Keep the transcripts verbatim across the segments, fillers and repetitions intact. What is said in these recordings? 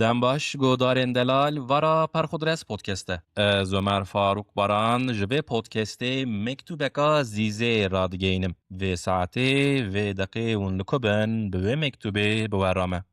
Dem baş, godarên delal, vara Perxudres Podcast e. Ez Ömer Faruk Baran ji vê podcastê mektûbeka Zîzê radigeynim. Vê saetê, vê deqê hûn li ku bin, bi wê mektûbê bi we re me.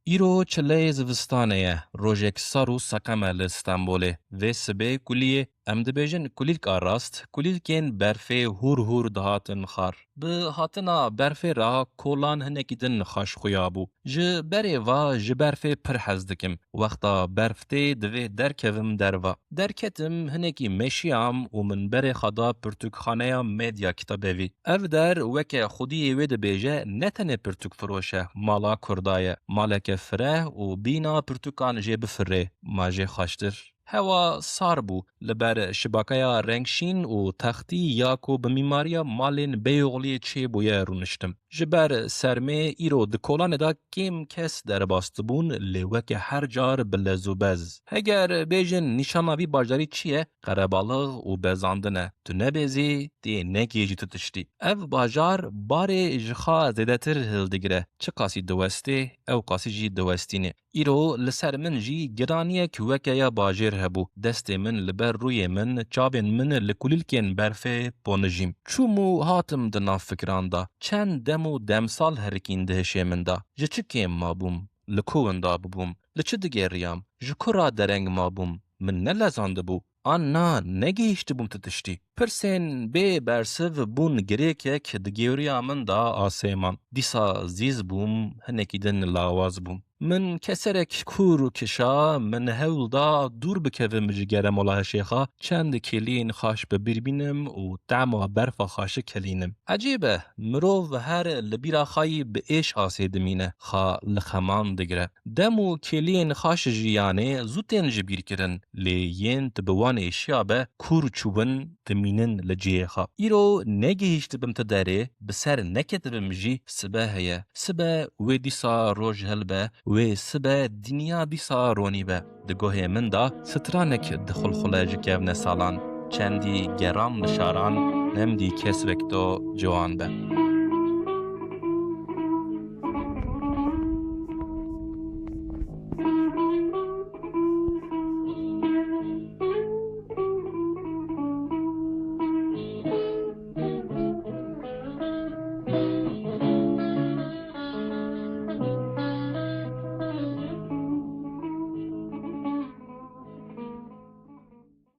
Îro çileyê zivistanê ye, rojek sar û seqem e li Stenbolê. Vê sibê kuliyê, em dibêjin kulîlka rast, kulîlkên berfê hûr hûr dihatin xar. Bi hatina berfê re kolan hinekî din xweş xuya bû. Ji berê ve ji berfê pir hez dikim. Wexta berf tê divê derkevim derve. Derketim, hinekî meşiyam û min berê xwe da pirtûkxaneya Medya Kitabevî. Ev der weke xwediyê wê dibêje ne tenê pirtûkfiroş e, mala Kurda ye. Maleke fireh û bîna pirtûkan jê bifirê, ma jê xweştir. Hewa sar bû. Li ber şibakeya rengşîn û textî ya ku bi mîmariya malên Beyoğlu'yê çêbûye rûniştim. Ji ber sermê îro di kolanê de kêm kes derbas dibûn, lê weke her car bi lez û bez. Heger bêjin nîşana vî bajarî çi ye? Qerebalix û bezandin e. Tu nebêzî, tê negihîjî tu tiştî. Ev bajar barê ji xwe zêdetir hildigire. Çiqasî diwestê, ew qasî jî diwestînê. Îro li ser min jî giraniyek weke ya bajêr hebû. Destê min li ber rûyê min, çavên min li kulîlkên berfê ponijîm. Çûm û hatim di nav fikran de. Çend dem û demsal herikîn di hişê min de. Ji çi kêm mabûm? Li ku winda bibûm? Li çi digeriyam? Ji ku re dereng mabûm? Min nelezandibû? An na, negihîştibûm ti tiştî? Pirsên bê bersiv bûn girêkek di gewriya min de asê man. Dîsa zîz bûm, hinekî din lawaz bûm. Min keserek kûr kişa, min hewl da dûr bikevim ji geremola hişê xwe, çend kêliyên xaş bi bîr bînim û tema berfa xaşik helînim. Ecêb e, mirov her li bîra xwe yî bi êş asê dimîne, xwe li xeman digire. Dem û kêliyên xaş jiyanê zû tên ji bîr kirin, lê yên tu bi wan êşiya be kûr çûbin, dimînin li cihê xwe. Îro negihîştibim ti derê, bi ser neketibim jî sibe heye. Sibe wê dîsa roj hilbe, wê sibe dinya dîsa ronî be. Di guhê min de stranek dixulxule ji kevne salan. Çendî geram li şaran, nemdî kes wek to ciwan be.